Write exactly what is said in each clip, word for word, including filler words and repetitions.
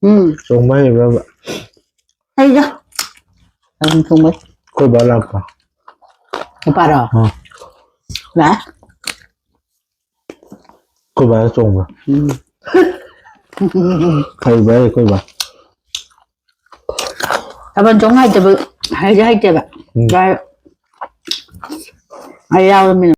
ꯎꯝ꯫ ꯆꯣꯡꯕ ꯍꯩꯕ꯭ꯔꯕ? ꯍꯩꯗ꯫ ꯑꯗꯨꯝ ꯆꯣꯡꯕ꯫ ꯑꯩꯈꯣꯏ ꯕꯥ ꯂꯥꯛꯄ꯫ ꯅꯨꯄꯥꯔꯣ? ꯑꯥ꯫ ꯂꯥꯛꯑꯦ꯫ ꯑꯩꯈꯣꯏ ꯕꯥ ꯆꯣꯡꯕ꯫ ꯎꯝ꯫ ꯍꯩꯕ ꯍꯩ ꯑꯩꯈꯣꯏ ꯕꯥ꯫ ꯊꯥꯕꯜ ꯆꯣꯡ ꯍꯩꯇꯕ, ꯍꯩꯗꯤ ꯍꯩꯇꯦꯕ꯫ ꯎꯝ꯫ ꯑꯩ ꯌꯥꯎꯔꯃꯤꯅ꯫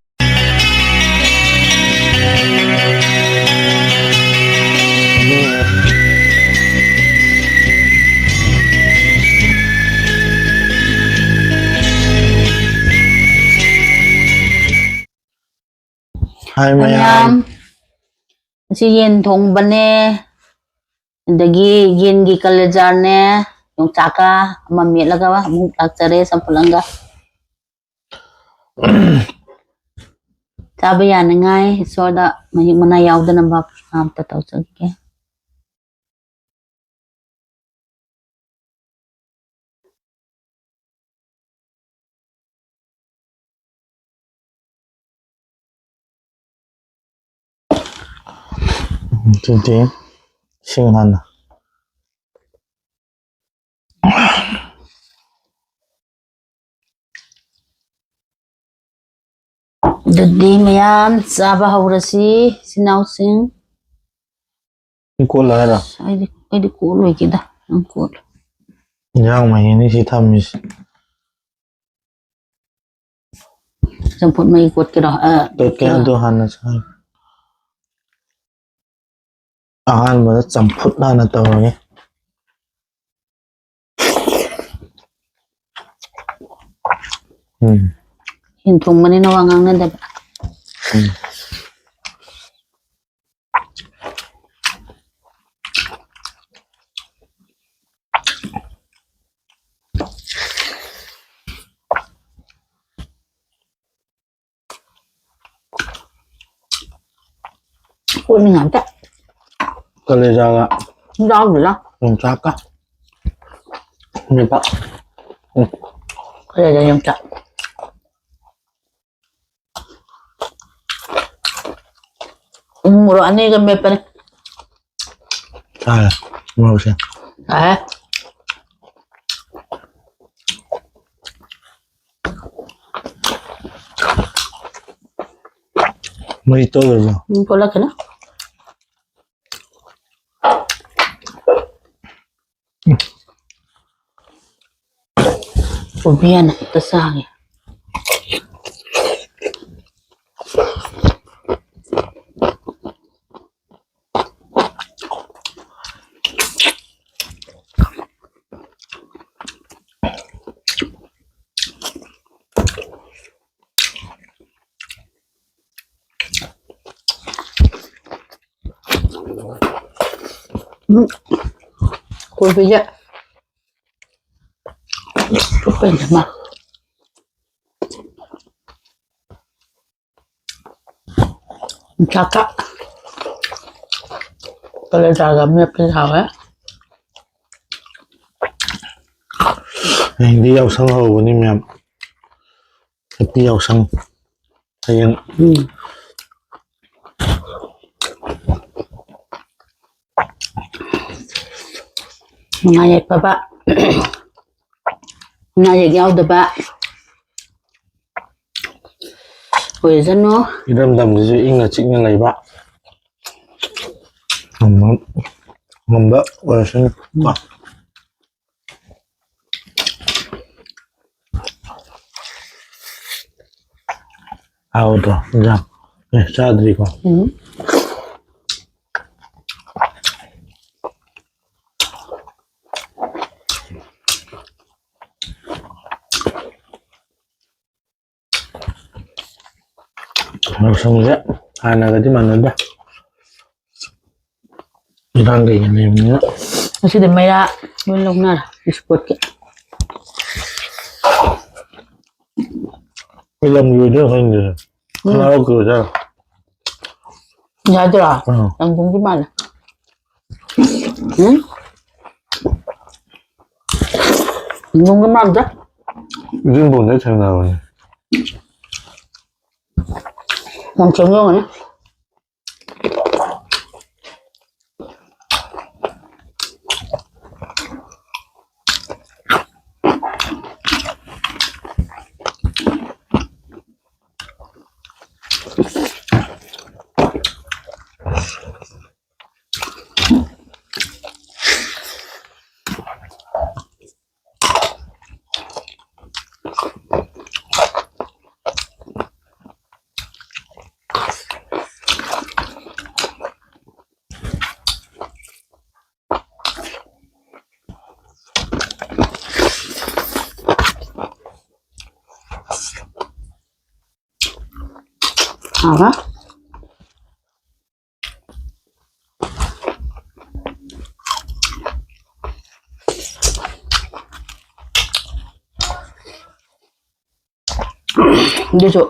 ꯍꯥꯏ ꯃꯌꯥꯝ꯫ ꯃꯌꯥꯝ꯫ ꯑꯁꯤ ꯌꯦꯟ ꯊꯣꯡꯕꯅꯦ, ꯑꯗꯒꯤ ꯌꯦꯟꯒꯤ ꯀꯂꯦꯖꯥꯅꯦ, ꯌꯣꯡꯆꯥꯛꯀ ꯑꯃ ꯃꯦꯠꯂꯒ ꯑꯃꯨꯛ ꯂꯥꯛꯆꯔꯦ, ꯆꯝꯐꯨꯠ ꯑꯃꯒ꯫ ꯆꯥꯕ ꯌꯥꯅꯉꯥꯏ ꯏꯁꯣꯔꯗ ꯃꯍꯤꯛ ꯃꯅꯥꯏ ꯌꯥꯎꯗꯅꯕ ꯑꯝꯇ ꯇꯧꯖꯈꯤꯒꯦ꯫ ꯑꯗꯨꯗꯤ ꯁꯤ ꯍꯥꯟꯅ꯫ ꯑꯗꯨꯗꯤ ꯃꯌꯥꯝ ꯆꯥꯕ ꯍꯧꯔꯁꯤ, ꯏꯆꯤꯟ ꯏꯅꯥꯎꯁꯤꯡ꯫ ꯀꯣꯠꯂꯣ ꯍꯥꯏꯔꯣ? ꯑꯁ, ꯑꯩꯗꯤ, ꯑꯩꯗꯤ ꯀꯣꯠꯂꯣꯏꯒꯦꯗ, ꯅꯪ ꯀꯣꯠꯂꯣ꯫ ꯏꯟꯖꯥꯡ ꯃꯍꯤꯅꯤ ꯁꯤ ꯊꯝꯃꯤꯁꯦ꯫ ꯆꯝꯐꯨꯠ ꯃꯍꯤ ꯀꯣꯠꯀꯦꯔꯣ? ꯑ, ꯀꯣꯠꯀꯦ, ꯀꯣꯠꯀꯦꯔꯣ? ꯑꯗꯨ ꯍꯥꯟꯅ ꯆꯥꯏ꯫ ꯑꯍꯥꯟꯕꯗ ꯆꯝꯐꯨꯠ ꯍꯥꯟꯅ ꯇꯧꯔꯒꯦ꯫ ꯎꯝ꯫ ꯌꯦꯟ ꯊꯣꯡꯕꯅꯤꯅ ꯋꯥ ꯉꯥꯡꯅꯗꯕ꯫ ꯎꯝ꯫ ꯀꯣꯠꯅꯤꯡꯉꯥꯏ ꯑꯝꯇ꯫ ꯀꯂꯦꯖꯥꯒ ꯌꯥꯎꯗꯦꯗ꯫ ꯌꯣꯡꯆꯥꯛꯀ꯫ ꯃꯦꯠꯄ꯫ ꯎꯝ꯫ ꯀꯂꯦꯖꯥ ꯌꯣꯡꯆꯥꯛ꯫ ꯎ ꯃꯣꯔꯣꯛ ꯑꯅꯤꯒ ꯃꯦꯠꯄꯅꯦ꯫ ꯆꯥꯔꯦ꯫ ꯃꯣꯔꯣꯛꯁꯦ꯫ ꯑꯦ꯫ ꯃꯩ ꯇꯧꯔꯕꯣ? ꯎꯝ, ꯄꯣꯂꯛꯀꯅꯨ꯫ ꯀꯣꯕꯤ ꯍꯥꯟꯅ ꯑꯝꯇ ꯆꯥꯒꯦ꯫ ꯎꯝ꯫ ꯀꯣꯕꯤꯁꯦ ꯆꯨꯞꯄꯦꯅꯦ ꯃꯥ꯫ ꯆꯥꯛꯀ ꯀꯂꯦꯖꯥꯒ ꯃꯦꯠꯄꯁꯦ ꯍꯥꯎꯋꯦ꯫ ꯍꯌꯦꯡꯗꯤ ꯌꯥꯎꯁꯪ ꯍꯧꯕꯅꯤ ꯃꯌꯥꯝ꯫ Happy ꯌꯥꯎꯁꯪ꯫ ꯍꯌꯦꯡ꯫ ꯎꯝ꯫ ꯅꯨꯡꯉꯥꯏ ꯌꯥꯏꯐꯕ, ꯑꯅꯥ ꯑꯌꯦꯛ ꯌꯥꯎꯗꯕ ꯑꯣꯏꯖꯅꯨ꯫ ꯏꯔꯝꯗꯝꯁꯤꯁꯨ ꯏꯪꯅ ꯆꯤꯛꯅ ꯂꯩꯕ ꯉꯝꯕ, ꯉꯝꯕ ꯑꯣꯏꯔꯁꯅꯨ꯫ ꯎꯝ꯫ ꯍꯥꯎꯗ꯭ꯔꯣ ꯏꯟꯖꯥꯡ? ꯑꯦ, ꯆꯥꯗ꯭ꯔꯤꯀꯣ? ꯎꯝ꯫ ꯌꯥꯎꯁꯪꯁꯦ ꯍꯥꯟꯅꯒꯗꯤ ꯃꯥꯟꯅꯗꯦ꯫ ꯏꯔꯥꯡ ꯀꯩꯀꯩ ꯂꯩꯕꯅꯤꯅ꯫ ꯉꯁꯤꯗꯤ ꯃꯩꯔꯥ ꯂꯣꯏ ꯂꯧꯅꯔꯦ ꯏꯁꯄꯣꯔꯠꯀꯤ꯫ ꯑꯩ ꯂꯝꯒꯤ ꯑꯣꯏꯗꯣꯏꯔꯥ ꯈꯪꯗꯦ꯫ ꯎꯝ꯫ ꯍꯔꯥꯎꯈꯤꯕ ꯑꯣꯏꯖꯥꯠꯂꯣ? ꯌꯥꯗ꯭ꯔꯣ? ꯑꯥ꯫ ꯂꯪꯒꯣꯡꯒꯤ ꯃꯥꯜꯂꯦ꯫ ꯎꯝ? ꯂꯪꯒꯣꯡꯒꯤ ꯃꯥꯟꯗꯦ꯫ ꯏꯗꯤꯡꯕꯣꯟꯗꯩ ꯊꯦꯡꯅꯕꯅꯤ꯫ ꯌꯥꯝ ꯆꯪꯉꯝꯒꯅꯤ꯫ ꯑꯍꯥ꯫ ꯑꯗꯨꯁꯨ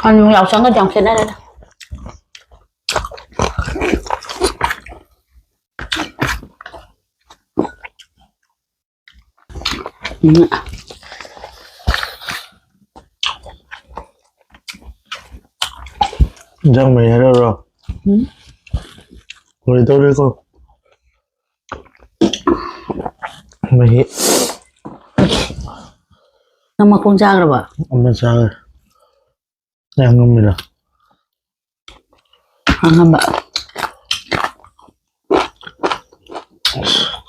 ꯈꯥꯃꯦꯟ ꯌꯥꯎꯁꯪꯒꯗꯤ ꯌꯥꯝ ꯈꯦꯠꯅꯔꯦꯗ꯫ ꯎꯝ꯫ ꯏꯟꯖꯥꯡ ꯃꯍꯤ ꯍꯥꯏꯔꯛꯎꯔꯣ? ꯎꯝ꯫ ꯂꯣꯏꯗꯧꯔꯦꯀꯣ꯫ ꯃꯍꯤ꯫ ꯅꯪ ꯃꯈꯣꯡ ꯆꯥꯈ꯭ꯔꯕ? ꯑꯃ ꯆꯥꯈ꯭ꯔꯦ꯫ ꯌꯥꯝ ꯉꯝꯃꯤꯔꯣ? ꯑꯉꯝꯕ꯫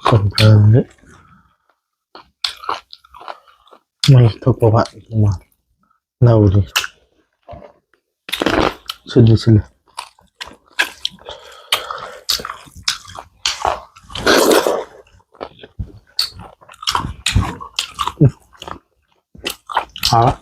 ꯆꯝꯄ꯭ꯔꯥꯁꯦ ꯃꯩ ꯊꯣꯛꯄ ꯋꯥꯠꯂꯤ꯫ ꯅꯧꯔꯤ꯫ ꯁꯤꯜꯂꯤ, ꯁꯤꯜꯂꯤ꯫ ꯍꯥꯎ꯫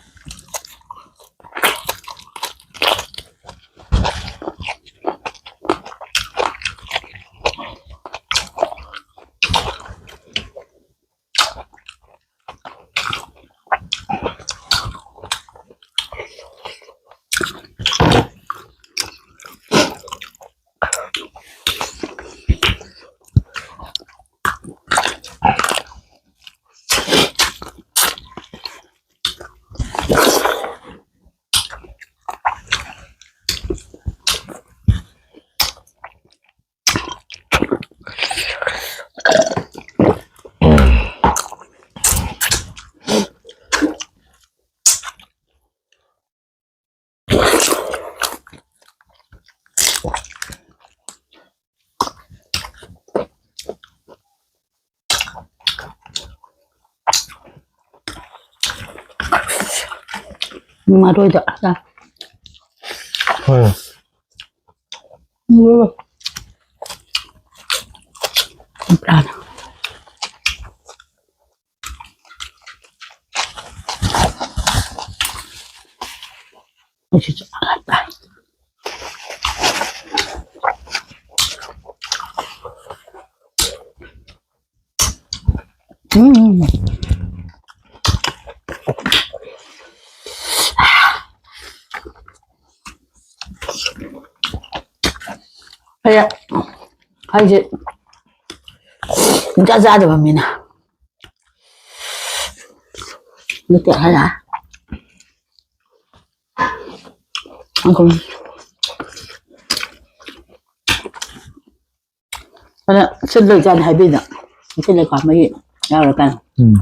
ꯃꯔꯣꯏꯗꯣ꯫ ꯍꯣꯏ꯫ ꯎꯝ꯫ ꯁꯤꯁꯨ ꯍꯥꯞꯄ꯫ ꯎꯝ꯫ ꯑꯩ ꯍꯥꯏꯁꯦ ꯁꯨꯡꯆꯥ ꯆꯥꯗꯕ ꯃꯤꯅ꯫ ꯅꯠꯇꯦ ꯍꯥꯏꯔ꯫ ꯑꯗ ꯁꯤꯜꯂꯣꯏ ꯆꯥꯅꯤ ꯍꯥꯏꯕꯤꯗ꯫ ꯁꯤ ꯂꯩꯀꯥ ꯃꯩ ꯌꯥꯎꯔꯀꯥꯟꯗ꯫ ꯎꯝ꯫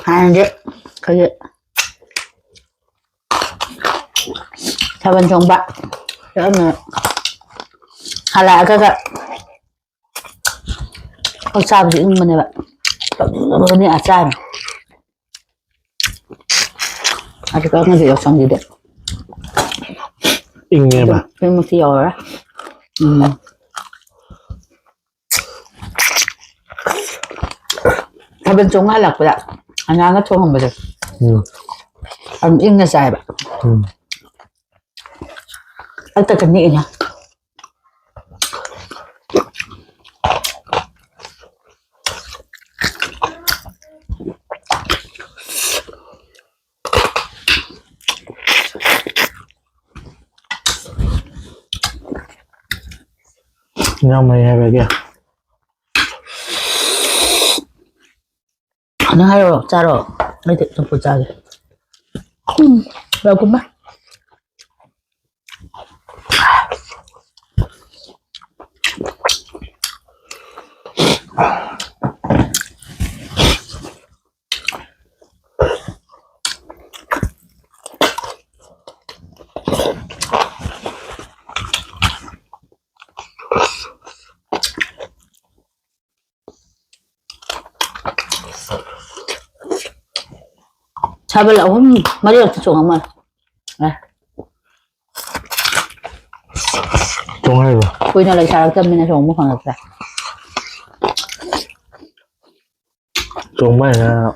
ꯍꯥꯟꯅꯗꯤ ꯑꯩꯈꯣꯏꯒꯤ ꯊꯥꯕꯜ ꯆꯣꯡꯕ ꯆꯠꯂꯝꯃꯦ꯫ ꯍꯜꯂꯛꯑꯒ ꯑꯣ ꯆꯥꯕꯁꯨ ꯏꯪꯕꯅꯦꯕ꯫ ꯇꯞ ꯇꯞ ꯇꯞ ꯅꯤꯛꯑ ꯆꯥꯏꯅꯦ꯫ ꯑꯗꯨꯒ ꯑꯉꯥꯡꯁꯨ ꯌꯥꯎꯁꯪꯁꯤꯗꯤ ꯏꯪꯉꯦꯕ꯫ ꯑꯗꯨꯝ ꯏꯪꯃꯛꯇꯤ ꯌꯧꯔꯔꯣꯏ꯫ ꯎꯝ꯫ ꯊꯥꯕꯜ ꯆꯣꯡ ꯍꯜꯂꯛꯄꯗ ꯑꯉꯥꯡꯅ ꯊꯣꯡꯉꯝꯕꯗꯣ ꯎꯝ꯫ ꯑꯗꯨꯝ ꯏꯪꯅ ꯆꯥꯏꯕ꯫ ꯎꯝ꯫ ꯑꯇ ꯀꯅꯤ ꯏꯅ꯫ ꯏꯟꯖꯥꯡ ꯃꯍꯤ ꯍꯥꯏꯕꯒꯤ꯫ ꯅꯪ ꯍꯥꯏꯔꯣ, ꯆꯥꯔꯣ꯫ ꯑꯩꯗꯤ ꯆꯝꯐꯨꯠ ꯆꯥꯒꯦ꯫ ꯎꯝ, ꯂꯧꯀꯨꯝꯃ꯫ ꯊꯥꯕꯜ ꯑꯍꯨꯝ ꯃꯔꯤꯔꯛꯇꯤ ꯆꯣꯡꯉꯝꯃꯅꯤ꯫ ꯑꯦ꯫ ꯆꯣꯡ ꯍꯩꯕ꯭ꯔꯣ? ꯀꯨꯏꯅ ꯂꯩꯁꯥꯔꯛꯇꯕꯅꯤꯅ ꯆꯣꯡꯕ ꯐꯪꯉꯛꯇ꯭ꯔꯦ꯫ ꯆꯣꯡꯕ ꯍꯩꯔ-,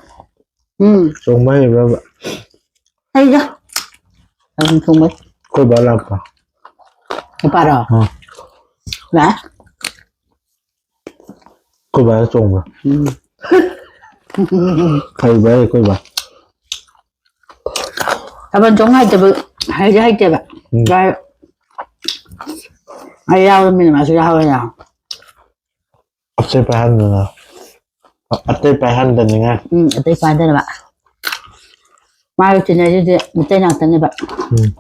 ꯎꯝ꯫ ꯆꯣꯡꯕ ꯍꯩꯕ꯭ꯔꯕ? ꯍꯩꯗ꯫ ꯑꯗꯨꯝ ꯆꯣꯡꯕ ꯍꯩ꯫ ꯑꯩꯈꯣꯏ ꯕꯥ ꯂꯥꯛꯄ꯫ ꯅꯨꯄꯥꯔꯣ? ꯑꯥ꯫ ꯂꯥꯛꯑꯦ꯫ ꯑꯩꯈꯣꯏ ꯕꯥ ꯆꯣꯡꯕ꯭ꯔꯣ? ꯎꯝ꯫ ꯍꯩꯕ꯭ꯔꯥ ꯑꯩꯈꯣꯏ ꯕꯥ? ꯊꯥꯕꯜ ꯆꯣꯡ ꯍꯩꯇꯕ, ꯍꯩꯗꯤ ꯍꯩꯇꯦꯕ꯫ ꯎꯝ꯫ ꯌꯥꯏ꯫ ꯑꯩ ꯌꯥꯎꯔꯃꯤꯅ ꯃꯥꯁꯨ ꯌꯥꯎꯍꯧꯔꯦꯅ꯫ ꯑꯇꯩ ꯄꯥꯏꯍꯟꯗꯅ꯫ ꯑꯇꯩ ꯄꯥꯏꯍꯟꯗꯅꯤꯡꯉꯥꯏ꯫ ꯎꯝ, ꯑꯇꯩ ꯄꯥꯏꯍꯟꯗꯅꯕ꯫ ꯃꯥꯒ ꯇꯤꯟꯅꯔꯤꯁꯦ ꯃꯩꯇꯩ ꯉꯥꯛꯇꯅꯦꯕ꯫ ꯎꯝ꯫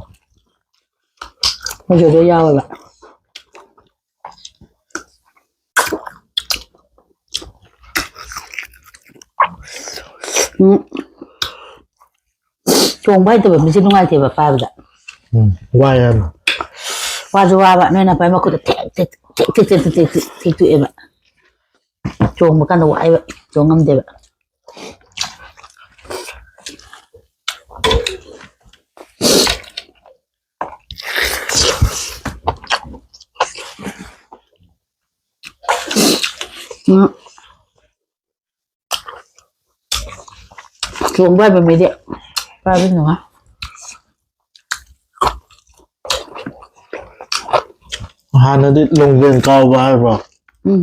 ꯑꯩꯈꯣꯏꯁꯨ ꯑꯗꯨ ꯌꯥꯎꯋꯦꯕ꯫ ꯎꯝ꯫ ꯆꯣꯡꯕ ꯍꯩꯇꯕ ꯃꯤꯁꯦ ꯅꯨꯡꯉꯥꯏꯇꯦꯕ ꯄꯥꯏꯕꯗ꯫ ꯎꯝ, ꯋꯥꯏ ꯍꯥꯏꯕ꯫ ꯋꯥꯁꯨ ꯋꯥꯕ, ꯅꯣꯏ ꯅꯄꯥꯏ ꯃꯈꯨꯠꯇ ꯊꯦꯛ, ꯊꯦꯛ, ꯊꯦꯛ, ꯊꯦꯛ, ꯊꯦꯛ, ꯊꯦꯛ, ꯊꯦꯛ, ꯊꯦꯛꯇꯣꯛꯑꯦꯕ꯫ ꯆꯣꯡꯕ ꯀꯥꯟꯗ ꯋꯥꯏꯕ, ꯆꯣꯡ ꯉꯝꯗꯦꯕ꯫ ꯎꯝ꯫ ꯆꯣꯡꯕ ꯍꯩꯕ ꯃꯤꯗꯤ ꯄꯥꯏꯕ ꯅꯨꯡꯉꯥꯏ꯫ ꯍꯥꯟꯅꯗꯤ ꯂꯣꯡꯂꯦꯟ ꯀꯥꯎꯕ ꯍꯥꯏꯕ꯭ꯔꯣ? ꯎꯝ꯫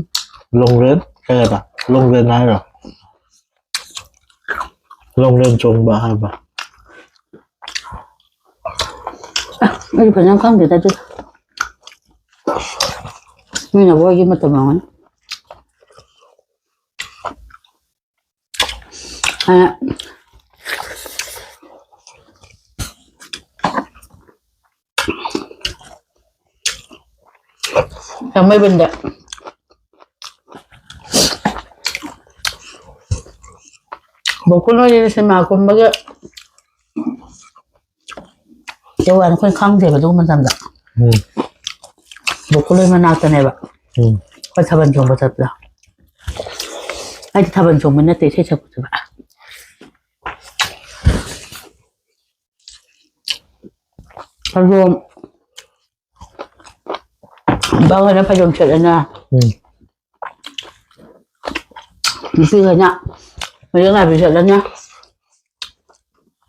ꯂꯣꯡꯂꯦꯟ? ꯀꯩ ꯍꯥꯏꯕ? ꯂꯣꯡꯂꯦꯟ ꯍꯥꯏꯔꯣ? ꯂꯣꯡꯂꯦꯟ ꯆꯣꯡꯕ ꯍꯥꯏꯕ꯫ ꯑ, ꯑꯩꯗꯤ ꯐꯖꯅ ꯈꯪꯗꯦꯗ ꯑꯗꯨ꯫ ꯃꯤꯅ ꯑꯩꯈꯣꯏꯒꯤ ꯃꯇꯝ ꯌꯧꯔꯅꯤ꯫ ꯑ, ꯊꯥꯡꯃꯩꯕꯟꯗ ꯒꯣꯀꯨꯜ ꯍꯣꯏꯗꯤ ꯁꯤꯅꯦꯃꯥ ꯀꯨꯝꯕꯒꯤ ꯇꯧꯕ ꯋꯥꯅꯤ, ꯑꯩꯈꯣꯏ ꯈꯪꯗꯦꯕ ꯑꯗꯨꯒꯨꯝꯕ ꯃꯇꯝꯗ꯫ ꯎꯝ꯫ ꯒꯣꯀꯨꯜ ꯍꯣꯏ ꯃꯅꯥꯛꯇꯅꯦꯕ꯫ ꯎꯝ꯫ ꯑꯩꯈꯣꯏ ꯊꯥꯕꯜ ꯆꯣꯡꯕ ꯆꯠꯄꯗꯣ꯫ ꯑꯩꯗꯤ ꯊꯥꯕꯜ ꯆꯣꯡꯕ ꯅꯠꯇꯦ, ꯏꯁꯩ ꯁꯛꯄ ꯆꯠꯄ꯫ ꯐꯩꯖꯣꯝ, ꯕꯥ ꯍꯣꯏꯅ ꯐꯩꯖꯣꯝ ꯁꯦꯠꯂꯦꯅ, ꯎꯝ꯫ ꯅꯨꯄꯤꯈꯩꯅ ꯃꯔꯤꯛ ꯅꯥꯏꯕꯤ ꯁꯦꯠꯂꯦꯅ,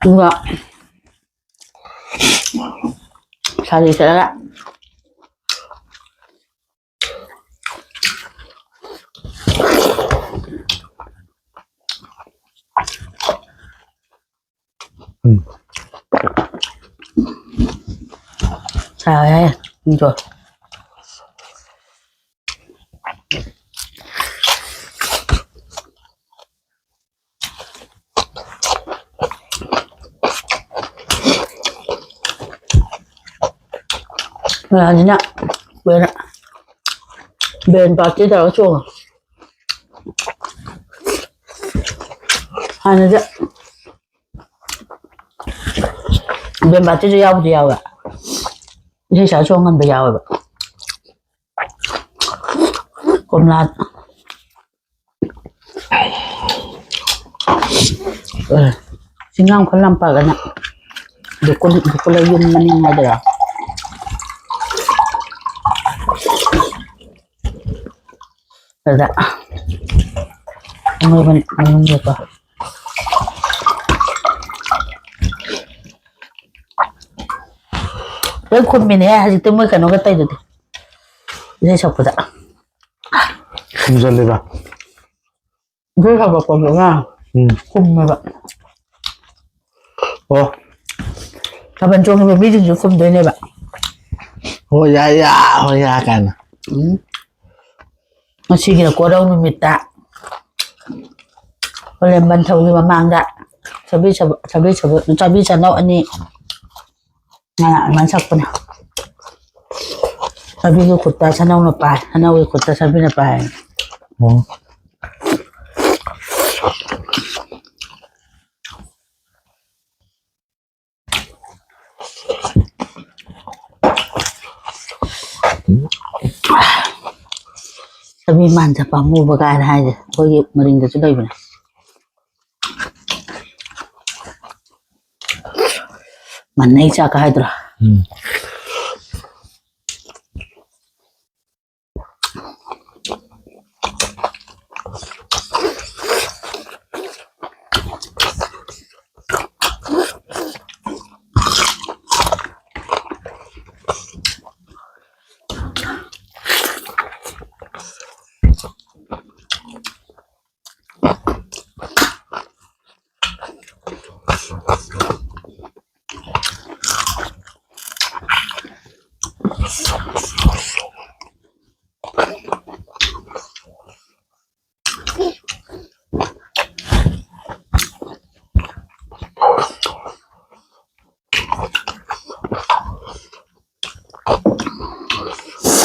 ꯑꯗꯨꯒ ꯁꯥꯔꯤ ꯁꯦꯠꯂꯒ꯫ ꯎꯝ꯫ ꯁꯥꯏꯍꯦ, ꯏꯪꯗ꯭ꯔꯣ? ꯃꯌꯥꯝꯁꯤꯅ ꯂꯣꯏꯅ ꯕꯦꯟ ꯄꯥꯔꯇꯤ ꯇꯧꯔꯒ ꯆꯣꯡꯉꯦ꯫ ꯍꯥꯟꯅꯗꯤ ꯕꯦꯟ ꯄꯥꯔꯇꯤꯁꯨ ꯌꯥꯎꯕꯨꯗꯤ ꯌꯥꯎꯋꯦ꯫ ꯏꯁꯩ ꯁꯛꯑ ꯆꯣꯡ ꯉꯝꯕ ꯌꯥꯎꯋꯦꯕ꯫ ꯀꯣꯝꯂꯥ꯫ ꯑꯦ, ꯆꯤꯡꯉꯥꯝꯈꯣꯜ ꯂꯝꯄꯥꯛ ꯑꯅ ꯒꯣꯀꯨꯜ, ꯒꯣꯀꯨꯜ ꯌꯨꯝ ꯃꯅꯤꯡ ꯍꯥꯏꯗꯣꯏꯔꯥ? ꯑꯗꯨꯗ ꯃꯣꯏ ꯃꯅꯨꯡꯗꯀꯣ꯫ ꯂꯣꯏ ꯈꯨꯝꯃꯤꯅꯦ ꯍꯧꯖꯤꯛꯇꯤ ꯃꯣꯏ ꯀꯩꯅꯣꯒ ꯇꯧꯗꯨꯗꯤ꯫ ꯏꯁꯩ ꯁꯛꯄꯗ꯫ ꯈꯨꯝꯖꯜꯂꯤꯕ? ꯏꯁꯩ ꯁꯛꯄ ꯈꯣꯠꯄꯒ ꯎꯝ꯫ ꯈꯨꯝꯃꯦꯕ꯫ ꯑꯣ꯫ ꯊꯥꯕꯜ ꯆꯣꯡꯉꯤꯕ ꯃꯤꯁꯤꯡꯁꯨ ꯈꯨꯝꯗꯣꯏꯅꯦꯕ꯫ ꯍꯣꯏ ꯌꯥ ꯌꯥ, ꯍꯣꯏ ꯌꯥ ꯀꯥꯏꯅ꯫ ꯎꯝ꯫ ꯉꯁꯤꯒꯤꯅ ꯀꯣꯔꯧ ꯅꯨꯃꯤꯠꯇ ꯍꯣꯂꯦꯟ ꯕꯟ ꯊꯧꯒꯤ ꯃꯃꯥꯡꯗ ꯁꯕꯤ ꯁꯕ-, ꯁꯕꯤ ꯁꯕ-, ꯆꯥꯕꯤ ꯆꯅꯧ ꯑꯅꯤ ꯉꯥ ꯑꯗꯨꯃꯥꯏꯅ ꯁꯛꯄꯅꯦ꯫ ꯁꯕꯤꯒꯤ ꯈꯨꯠꯇ ꯁꯅꯧꯅ ꯄꯥꯏ, ꯁꯅꯧꯒꯤ ꯈꯨꯠꯇ ꯁꯕꯤꯅ ꯄꯥꯏ꯫ ꯑꯣ꯫ ꯁꯕꯤ ꯃꯥꯟꯖ ꯄꯥꯝꯃꯨꯕ ꯀꯥꯏꯅ ꯍꯥꯏꯁꯦ ꯑꯩꯈꯣꯏꯒꯤ ꯃꯔꯤꯡꯗꯁꯨ ꯂꯩꯕꯅꯦ꯫ ꯃꯟꯅꯩ ꯆꯥꯛꯀ ꯍꯥꯏꯗ꯭ꯔꯣ? ꯎꯝ꯫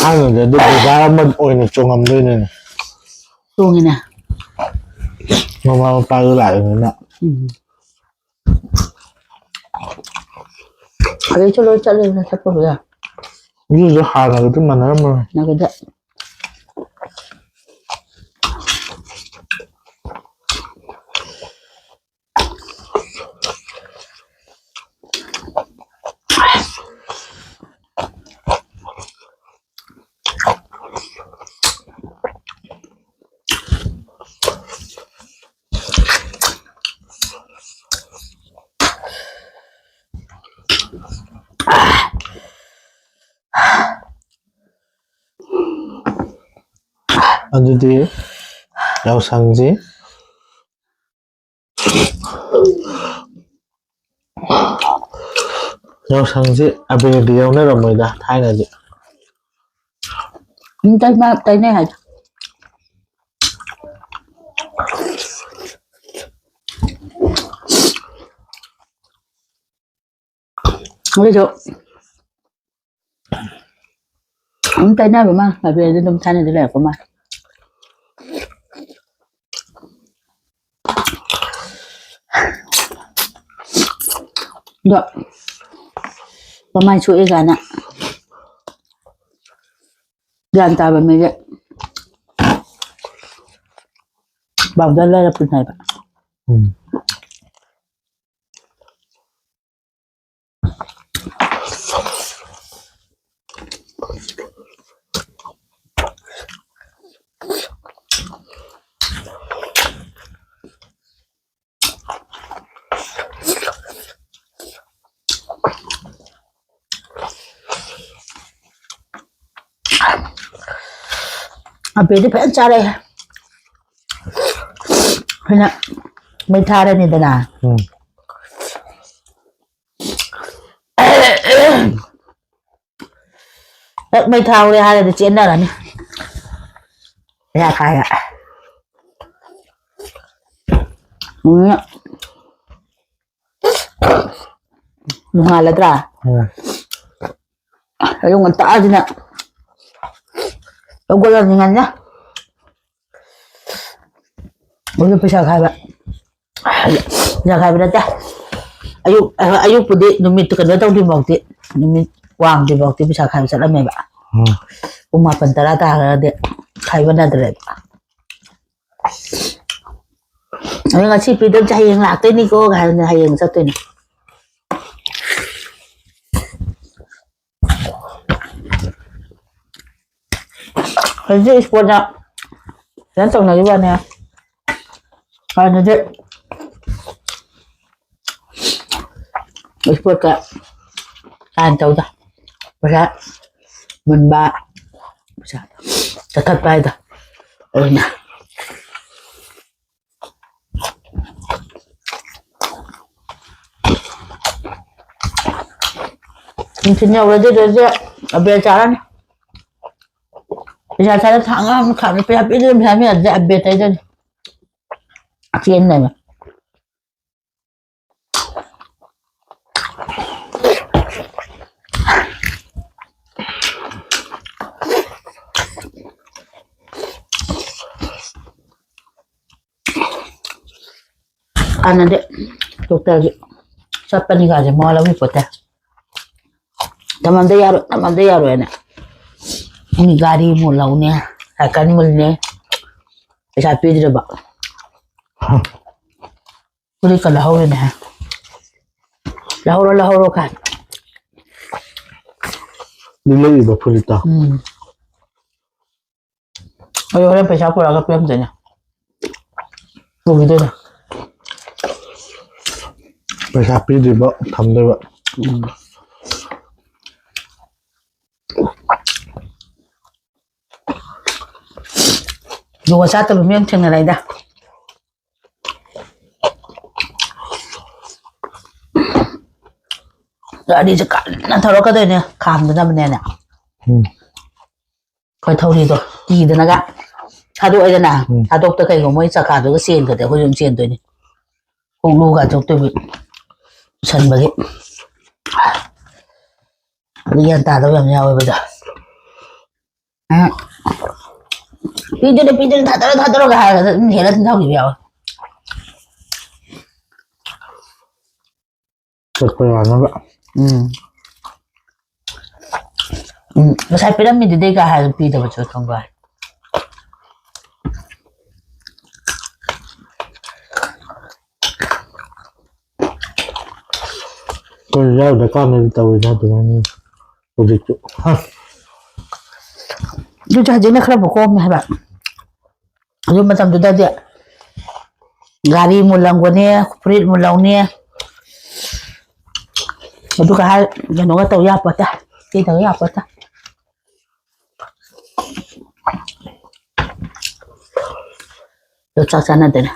ꯊꯥꯏꯅꯗꯤ ꯑꯗꯨ ꯕꯖꯥꯔ ꯑꯃ ꯑꯣꯏꯅ ꯆꯣꯡꯉꯝꯗꯣꯏꯅꯤꯅꯦ꯫ ꯆꯣꯡꯉꯤꯅꯦ꯫ ꯃꯃꯥ ꯃꯄꯥꯗꯨ ꯂꯥꯛꯏꯅꯤꯅ꯫ ꯎꯝ꯫ ꯍꯧꯖꯤꯛꯁꯨ ꯂꯣꯏ ꯆꯠꯂꯦꯗꯅ ꯆꯠꯄꯕꯨꯗꯤ꯫ ꯑꯗꯨꯁꯨ ꯍꯥꯟꯅꯒꯗꯤ ꯃꯥꯟꯅꯔꯝꯃꯔꯣꯏ꯫ ꯃꯥꯟꯅꯗꯦ꯫ ꯑꯗꯨꯗꯤ ꯌꯥꯎꯁꯪꯁꯤ ꯌꯥꯎꯁꯪꯁꯤ ꯑꯕꯦꯔꯗꯤ ꯌꯥꯎꯅꯔꯝꯃꯣꯏꯗ ꯊꯥꯏꯅꯗꯤ꯫ ꯎꯝ, ꯇꯩꯅ-, ꯇꯩꯅꯩ ꯍꯥꯏ꯫ ꯑꯗꯨꯁꯨ ꯑꯗꯨꯝ ꯇꯩꯅꯕ ꯃꯥ, ꯑꯕꯦꯔꯗꯤ ꯑꯗꯨꯝ ꯊꯥꯏꯅꯗꯤ ꯂꯩꯔꯛꯄ ꯃꯥ꯫ ꯑꯗꯣ ꯃꯃꯥꯏ ꯁꯣꯛꯑꯦ ꯀꯥꯏꯅ ꯒ꯭ꯌꯥꯟ ꯇꯥꯕ ꯃꯤꯁꯦ ꯄꯥꯎꯗꯔ ꯂꯩꯔ ꯄꯨꯟ ꯍꯥꯏꯕ꯫ ꯎꯝ꯫ ꯑꯕꯦꯗꯤ ꯐꯖꯅ ꯆꯥꯔꯛꯑꯦ꯫ ꯑꯩꯈꯣꯏꯅ ꯃꯩ ꯊꯥꯔꯅꯤꯗꯅ꯫ ꯎꯝ꯫ ꯍꯦꯛ ꯃꯩ ꯊꯥꯍꯧꯔꯦ ꯍꯥꯏꯔꯗꯤ ꯆꯦꯟꯅꯔꯅꯤ꯫ ꯄꯩꯁꯥ ꯈꯥꯏꯔ꯫ ꯎꯝ꯫ ꯅꯣꯡꯉꯥꯜꯂꯗ꯭ꯔꯥ? ꯎꯝ꯫ ꯑꯌꯨꯛ ꯉꯟꯇꯥꯁꯤꯅ ꯍꯧꯒꯠꯂꯅꯤ ꯉꯟꯅ꯫ ꯑꯗꯨ ꯄꯩꯁꯥ ꯈꯥꯏꯕ꯫ ꯄꯩꯁꯥ ꯈꯥꯏꯕ ꯅꯠꯇꯦ꯫ ꯑꯌꯨꯛ, ꯑꯌꯨꯛꯄꯨꯗꯤ ꯅꯨꯃꯤꯠꯇꯨ ꯀꯩꯅꯣ ꯇꯧꯗ꯭ꯔꯤꯐꯥꯎꯗꯤ, ꯅꯨꯃꯤꯠ ꯋꯥꯡꯗ꯭ꯔꯤꯐꯥꯎꯗꯤ ꯄꯩꯁꯥ ꯈꯥꯏꯕ ꯆꯠꯂꯝꯃꯦꯕ꯫ ꯎꯝ꯫ ꯄꯨꯡ ꯃꯥꯄꯟ ꯇꯔꯥ ꯇꯥꯈ꯭ꯔꯗꯤ ꯈꯥꯏꯕ ꯅꯠꯇ꯭ꯔꯦꯕ꯫ ꯑꯗꯣ ꯉꯁꯤ ꯄꯤꯗꯕꯁꯦ ꯍꯌꯦꯡ ꯂꯥꯛꯇꯣꯏꯅꯤꯀꯣ ꯍꯥꯏꯔꯅꯤ, ꯍꯌꯦꯡ ꯆꯠꯇꯣꯏꯅꯤ꯫ ꯍꯧꯖꯤꯛ ꯏꯁꯄꯣꯔꯠꯅ ꯐꯖꯅ ꯇꯧꯅꯔꯤꯕ ꯋꯥꯅꯦ꯫ ꯍꯥꯟꯅꯗꯤ ꯏꯁꯄꯣꯔꯠꯀ ꯀꯥꯏꯅ ꯇꯧꯗ꯫ ꯄꯩꯁꯥ ꯃꯨꯟꯕ, ꯄꯩꯁꯥ ꯀꯛꯊꯠꯄ ꯍꯥꯏꯗꯣ꯫ ꯑꯗꯨꯅ ꯅꯨꯡꯊꯤꯜ ꯌꯧꯔꯗꯤ ꯑꯗꯨꯗꯤ ꯑꯕꯦꯔ ꯆꯥꯔꯅꯤ꯫ ꯄꯩꯁꯥ ꯆꯥꯔ ꯊꯥꯡ ꯑꯃ ꯈꯥꯝꯃꯦ, ꯄꯩꯁꯥ ꯄꯤꯗꯣꯏꯅꯤ, ꯄꯩꯁꯥ ꯃꯌꯥꯝꯁꯦ ꯑꯕꯦꯔ ꯇꯩꯗꯣꯏꯅꯤ꯫ ꯆꯦꯟꯗꯣꯏꯅꯤ꯫ ꯀꯥꯟꯅꯗꯦ꯫ ꯗꯣꯛꯇꯔꯒꯤ ꯆꯠꯄꯅꯤ ꯀꯥꯁꯦ ꯃꯋꯥ ꯂꯧꯕꯤꯄꯣꯠꯇꯦ꯫ ꯇꯝꯍꯟꯗ ꯌꯥꯔꯣꯏ, ꯇꯝꯍꯟꯗ ꯌꯥꯔꯣꯏꯅ꯫ ꯃꯤ ꯒꯥꯔꯤ ꯑꯃꯨꯛ ꯂꯧꯅꯦ, ꯁꯥꯏꯀꯜ ꯃꯨꯜꯅꯦ, ꯄꯩꯁꯥ ꯄꯤꯗ꯭ꯔꯕ꯫ ꯐꯨꯔꯤꯠꯀ ꯂꯧꯍꯧꯔꯤꯅꯦ꯫ ꯂꯧꯍꯧꯔꯣ, ꯂꯧꯍꯧꯔꯣ ꯀꯥꯏꯅ꯫ ꯂꯤꯛꯂꯛꯏꯕ ꯐꯨꯔꯤꯠꯇꯣ꯫ ꯎꯝ꯫ ꯑꯩ ꯍꯣꯔꯦꯟ ꯄꯩꯁꯥ ꯄꯨꯔꯛꯑꯒ ꯄꯤꯔꯝꯗꯣꯏꯅꯦ꯫ ꯄꯨꯈꯤꯗꯣꯏꯅꯦ꯫ ꯄꯩꯁꯥ ꯄꯤꯗ꯭ꯔꯤꯕ ꯊꯝꯗꯣꯏꯕ꯫ ꯎꯝ꯫ ꯖꯨꯒꯣꯠ ꯆꯥꯠꯇꯕ ꯃꯤ ꯑꯃ ꯊꯦꯡꯅꯔꯛꯏꯗ꯫ ꯒꯥꯔꯤꯁꯦ ꯀꯟꯅ ꯊꯧꯔꯛꯀꯗꯣꯏꯅꯦ, ꯈꯥꯝꯗꯅꯕꯅꯦꯅ꯫ ꯎꯝ꯫ ꯑꯩꯈꯣꯏ ꯊꯧꯔꯤꯗꯣ ꯀꯤꯗꯅꯒ ꯊꯥꯗꯣꯛꯑꯦꯗꯅ, ꯎꯝ꯫ ꯊꯥꯗꯣꯛꯇ ꯀꯩꯒꯨꯝꯕ ꯃꯣꯏ ꯆꯀꯥꯗꯨꯒ ꯆꯦꯟꯈ꯭ꯔꯗꯤ ꯑꯩꯈꯣꯏꯁꯨ ꯑꯗꯨꯝ ꯆꯦꯟꯗꯣꯏꯅꯤ꯫ ꯍꯨꯛꯂꯨꯒ ꯊꯣꯛꯇꯣꯏꯕꯤ ꯄꯨꯁꯟꯕꯒꯤ꯫ ꯑꯗꯨ ꯒ꯭ꯌꯥꯟ ꯇꯥꯗꯕ ꯌꯥꯝ ꯌꯥꯎꯋꯦꯕ ꯑꯗꯣ꯫ ꯎꯝ꯫ ꯄꯤꯗꯣꯏꯅꯦ, ꯄꯤꯗꯣꯏꯅꯦ, ꯊꯥꯗꯣꯔꯛꯑꯣ, ꯊꯥꯗꯣꯔꯛꯑꯣ ꯍꯥꯏꯔꯒ ꯑꯗꯨꯝ ꯍꯦꯜꯂ ꯑꯗꯨꯝ ꯊꯧꯈꯤꯕ ꯌꯥꯎꯋꯦ꯫ ꯆꯠꯄ ꯌꯥꯅꯕ꯫ ꯎꯝ꯫ ꯎꯝ, ꯉꯁꯥꯏ ꯄꯤꯔꯝꯃꯤꯗꯨꯗꯤ ꯀꯥ ꯍꯥꯏꯔꯒ ꯄꯤꯗꯕꯁꯨ ꯈꯪꯕ꯭ꯔꯥ? ꯑꯩꯈꯣꯏ ꯌꯥꯎꯗ ꯀꯥꯟꯗꯗꯤ ꯇꯧꯔꯤꯗ ꯑꯗꯨꯃꯥꯏꯅ ꯍꯧꯖꯤꯛꯁꯨ꯫ ꯍꯥ꯫ ꯑꯗꯨꯁꯨ ꯍꯧꯖꯤꯛꯅ ꯈꯔꯕꯨ ꯀꯣꯝꯃꯦ ꯍꯥꯏꯕ꯫ ꯑꯗꯨ ꯃꯇꯝꯗꯨꯗꯗꯤ ꯒꯥꯔꯤ ꯃꯨꯜꯂꯝꯒꯅꯤ, ꯐꯨꯔꯤꯠ ꯃꯨꯜꯂꯧꯅꯤ, ꯑꯗꯨꯒ ꯍꯥꯏ ꯀꯩꯅꯣꯒ ꯇꯧ ꯌꯥꯄꯣꯠꯇꯦ, ꯀꯩꯗꯧ ꯌꯥꯄꯣꯠꯇꯦ꯫ ꯑꯗꯨ ꯆꯥꯛ ꯆꯥꯅꯗꯦꯅꯦ꯫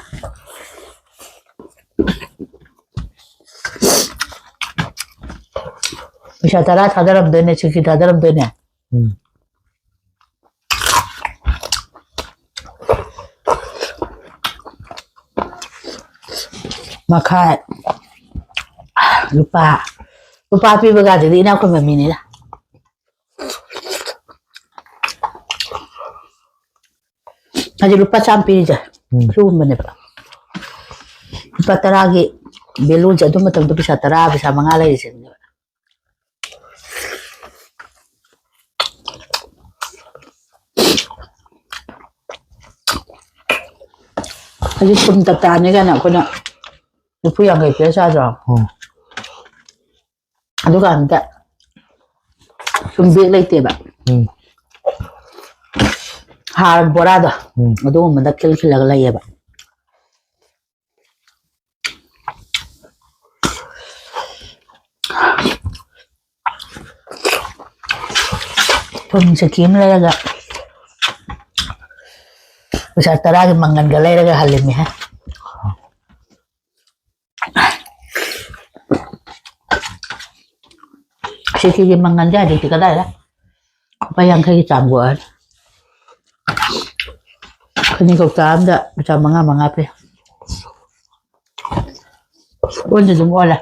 ꯄꯩꯁꯥ ꯇꯔꯥ ꯊꯥꯗꯔꯝꯗꯣꯏꯅꯦ, ꯁꯤꯀꯤ ꯊꯥꯗꯔꯝꯗꯣꯏꯅꯦ꯫ ꯎꯝ꯫ ꯃꯈꯥꯏ ꯂꯨꯄꯥ, ꯂꯨꯄꯥ ꯄꯤꯕꯒꯗꯨꯗꯤ ꯏꯅꯥꯛ ꯈꯨꯟꯕ ꯃꯤꯅꯤꯗ꯫ ꯍꯧꯖꯤꯛ ꯂꯨꯄꯥ ꯆꯥꯝꯃ ꯄꯤꯔꯤꯁꯦ, ꯎꯝ꯫ ꯁꯤꯒꯨꯝꯕꯅꯦꯕ꯫ ꯂꯨꯄꯥ ꯇꯔꯥꯒꯤ ꯚꯦꯂꯨꯁꯦ ꯑꯗꯨ ꯃꯇꯝꯗ ꯄꯩꯁꯥ ꯇꯔꯥ, ꯄꯩꯁꯥ ꯃꯉꯥ ꯂꯩꯔꯤꯁꯦ꯫ ꯍꯧꯖꯤꯛ ꯀꯨꯟ ꯇꯞ ꯇꯥꯅꯤ ꯀꯥꯏꯅ ꯑꯩꯈꯣꯏꯅ ꯅꯤꯐꯨ ꯌꯥꯡꯈꯩ ꯄꯤꯔ ꯆꯥꯗ꯭ꯔꯣ? ꯎꯝ꯫ ꯑꯗꯨꯀꯥꯟꯗ ꯁꯨꯝ ꯕꯦꯛ ꯂꯩꯇꯦꯕ꯫ ꯎꯝ ꯍꯥꯔ ꯕꯣꯔꯥꯗꯣ ꯎꯝ ꯑꯗꯨꯒꯨꯝꯕꯗ ꯈꯤꯜ ꯈꯤꯜꯂꯒ ꯂꯩꯌꯦꯕ꯫ ꯊꯨꯝ ꯆꯀꯤ ꯑꯃ ꯂꯩꯔꯒ ꯄꯩꯁꯥ ꯇꯔꯥꯒꯤ ꯃꯪꯒꯟꯒ ꯂꯩꯔꯒ ꯍꯜꯂꯤꯅꯦꯍꯦ꯫ ꯁꯤꯀꯤꯒꯤ ꯃꯪꯒꯟꯁꯦ ꯍꯧꯖꯤꯛꯇꯤ ꯀꯗꯥꯏꯗ ꯂꯨꯄꯥ ꯌꯥꯡꯈꯩꯒꯤ ꯆꯥꯡꯕꯨ ꯑꯣꯏꯔꯦ꯫ ꯈꯅꯤ ꯀꯧꯇꯥ ꯑꯝꯗ ꯂꯨꯄꯥ ꯃꯉꯥ ꯃꯉꯥ ꯄꯤ꯫ ꯑꯣꯟꯗꯤ ꯑꯗꯨꯝ ꯑꯣꯜꯂꯦ꯫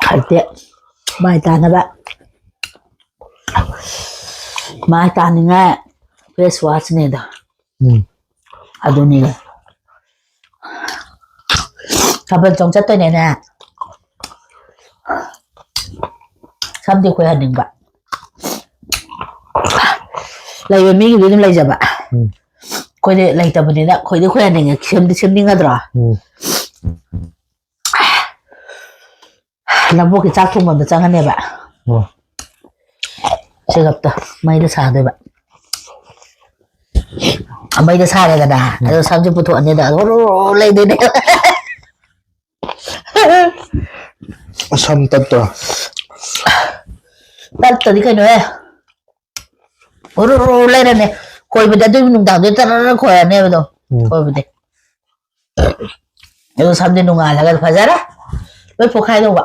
ꯈꯥꯏꯇꯦ꯫ ꯃꯥꯏ ꯇꯥꯅꯕ꯫ ꯃꯥꯏ ꯇꯥꯅꯤꯡꯉꯥꯏ ꯐꯦꯁ ꯋꯥꯁꯅꯦꯗ꯫ ꯎꯝ ꯑꯗꯨꯅꯤ꯫ ꯊꯥꯕꯜ ꯆꯣꯡ ꯆꯠꯇꯣꯏꯅꯦꯅꯦ꯫ ꯁꯝꯗꯤ ꯈꯣꯏꯍꯟꯅꯤꯡꯕ꯫ ꯂꯩꯕ ꯃꯤꯒꯤꯗꯤ ꯑꯗꯨꯝ ꯂꯩꯖꯕ꯫ ꯎꯝ ꯑꯩꯈꯣꯏꯗꯤ ꯂꯩꯇꯕꯅꯤꯅ ꯈꯣꯏꯗꯤ ꯈꯣꯏꯍꯟꯅꯤꯡꯉꯦ꯫ ꯁꯦꯝꯗꯤ ꯁꯦꯝꯅꯤꯡꯒꯗ꯭ꯔꯣ? ꯎꯝ ꯂꯕꯣꯛꯀꯤ ꯆꯥꯛ ꯊꯣꯡꯐꯝꯗ ꯆꯪꯉꯅꯦꯕ꯫ ꯑꯣ ꯆꯦꯒꯞꯇ ꯃꯩꯗ ꯁꯥꯗꯣꯏꯕ꯫ ꯃꯩꯗ ꯁꯥꯔꯦꯗꯅ ꯑꯗꯣ ꯁꯝꯁꯦ ꯄꯨꯊꯣꯛꯑꯅꯤꯗ ꯑꯗꯣ ꯍꯣꯔꯣ ꯍꯣꯔꯣ ꯂꯩꯗꯣꯏꯅꯦ꯫ ꯁꯝ ꯇꯠꯇ꯭ꯔꯣ? ꯇꯠꯇꯗꯤ ꯀꯩꯅꯣꯍꯦ꯫ ꯍꯣꯔꯣ ꯍꯣꯔꯣ ꯂꯩꯔꯅꯤ꯫ ꯈꯣꯏꯕꯗꯤ ꯑꯗꯨꯒꯤ ꯅꯨꯡꯗꯥꯡꯗꯨꯗ ꯇꯔꯔ ꯈꯣꯏꯔꯅꯦꯕ ꯑꯗꯣ꯫ ꯎꯝ ꯈꯣꯏꯕꯗꯤ꯫ ꯑꯗꯨ ꯁꯝꯗꯤ ꯅꯣꯡꯉꯥꯜꯂꯒ ꯐꯖꯔꯦ꯫ ꯂꯣꯏ ꯄꯣꯛꯈꯥꯏꯗꯧꯕ꯫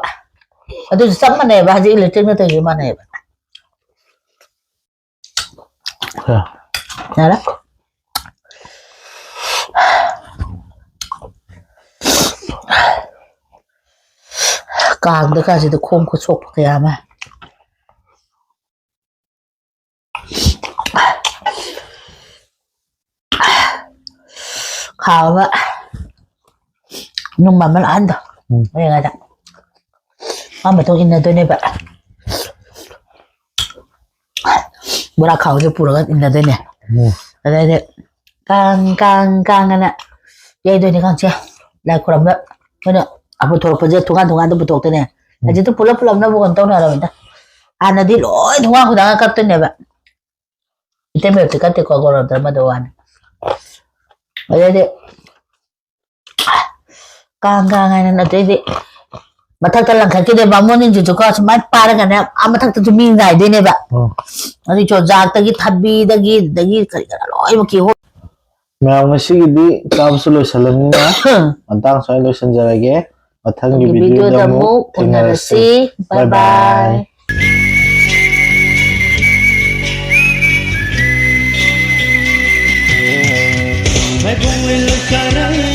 ꯑꯗꯨꯁꯨ ꯆꯞ ꯃꯥꯟꯅꯩꯕ ꯍꯧꯖꯤꯛ ꯏꯂꯦꯛꯇ꯭ꯔꯤꯛꯅ ꯇꯧꯔꯤꯁꯦ ꯃꯥꯟꯅꯩꯕ꯫ ꯍꯣꯏ ꯌꯥꯔꯦ꯫ ꯀꯥꯡꯗ ꯀꯥꯁꯤꯗ ꯈꯣꯡ ꯈꯨꯠ ꯁꯣꯛꯄ ꯀꯌꯥ ꯑꯃ꯫ ꯈꯥꯕ ꯅꯨꯡ ꯑꯃ ꯂꯥꯛꯍꯟꯗꯣ꯫ ꯎꯝ꯫ ꯃꯌꯥꯏꯗ꯫ ꯃꯥ ꯃꯇꯨꯡ ꯏꯟꯅꯗꯣꯏꯅꯦꯕ꯫ ꯕꯣꯔꯥ ꯈꯥꯎꯁꯦ ꯄꯨꯔꯒ ꯏꯟꯅꯗꯣꯏꯅꯦ꯫ ꯎꯝ꯫ ꯑꯗꯩꯗꯤ ꯀꯥꯡ, ꯀꯥꯡ, ꯀꯥꯡ ꯑꯅ ꯌꯩꯗꯣꯏꯅꯦ ꯀꯥꯡꯁꯦ꯫ ꯂꯥꯏ ꯈꯨꯔꯝꯕ ꯑꯩꯈꯣꯏꯅ ꯄꯨꯊꯣꯔꯛꯄꯁꯦ ꯊꯣꯡꯒꯥꯟ ꯊꯣꯡꯒꯥꯟꯗ ꯄꯨꯊꯣꯛꯇꯣꯏꯅꯦ꯫ ꯎꯝ꯫ ꯍꯧꯖꯤꯛꯇꯤ ꯄꯨꯂꯞ ꯄꯨꯂꯞꯅꯕꯨ ꯀꯩꯅꯣ ꯇꯧꯅꯔꯕꯅꯤꯗ꯫ ꯍꯥꯟꯅꯗꯤ ꯂꯣꯏ ꯊꯣꯡꯒꯥꯟ ꯈꯨꯗꯥꯡꯒ ꯀꯠꯇꯣꯏꯅꯦꯕ꯫ ꯏꯇꯩꯃ ꯍꯧꯖꯤꯛꯇꯤ ꯀꯠꯇꯦꯀꯣ, ꯒꯣꯔꯣꯟꯗ꯭ꯔ ꯃꯗꯨ ꯋꯥꯅꯤ꯫ ꯑꯗꯩꯗꯤ ꯀꯥꯡ ꯀꯥꯡ ꯍꯥꯏꯅ ꯑꯗꯩꯗꯤ ꯃꯊꯛꯇ ꯂꯪꯈꯠꯈꯤꯗꯣꯏ ꯕꯥꯃꯣꯟꯁꯤꯡꯁꯤꯁꯨꯀꯣ ꯁꯨꯃꯥꯏꯅ ꯄꯥꯏꯔꯒꯅꯦ ꯑꯥ ꯃꯊꯛꯇꯁꯨ ꯃꯤ ꯉꯥꯏꯗꯣꯏꯅꯦꯕ꯫ ꯑꯣ꯫ ꯑꯗꯨ ꯆꯨꯖꯥꯛꯇꯒꯤ ꯊꯕꯤꯗꯒꯤ ꯑꯗꯒꯤ ꯀꯔꯤ ꯀꯔꯥ ꯂꯣꯏꯅꯃꯛꯀꯤ ꯍꯣ-, ꯃꯌꯥꯝ ꯉꯁꯤꯒꯤꯗꯤ ꯆꯥꯕꯁꯨ ꯂꯣꯏꯁꯤꯜꯂꯕꯅꯤꯅ ꯃꯇꯥꯡ ꯁ꯭ꯋꯥꯏ ꯂꯣꯏꯁꯤꯟꯖꯔꯒꯦ꯫ ꯃꯊꯪꯒꯤ ꯑꯗꯨꯒꯤ ꯚꯤꯗꯤꯑꯣꯗ ꯚꯤꯗꯤꯑꯣꯗ ꯑꯃꯨꯛ ꯑꯃꯨꯛ ꯊꯦꯡꯅꯔꯁꯤ꯫ ꯊꯦꯡꯅꯔꯁꯤ꯫ ꯕꯥꯏ ꯕꯥꯏ꯫ ꯕꯥꯏ꯫ ꯃꯥꯏꯕꯣꯡ ꯂꯣꯏ ꯂꯣꯏ ꯆꯥꯔꯦ꯫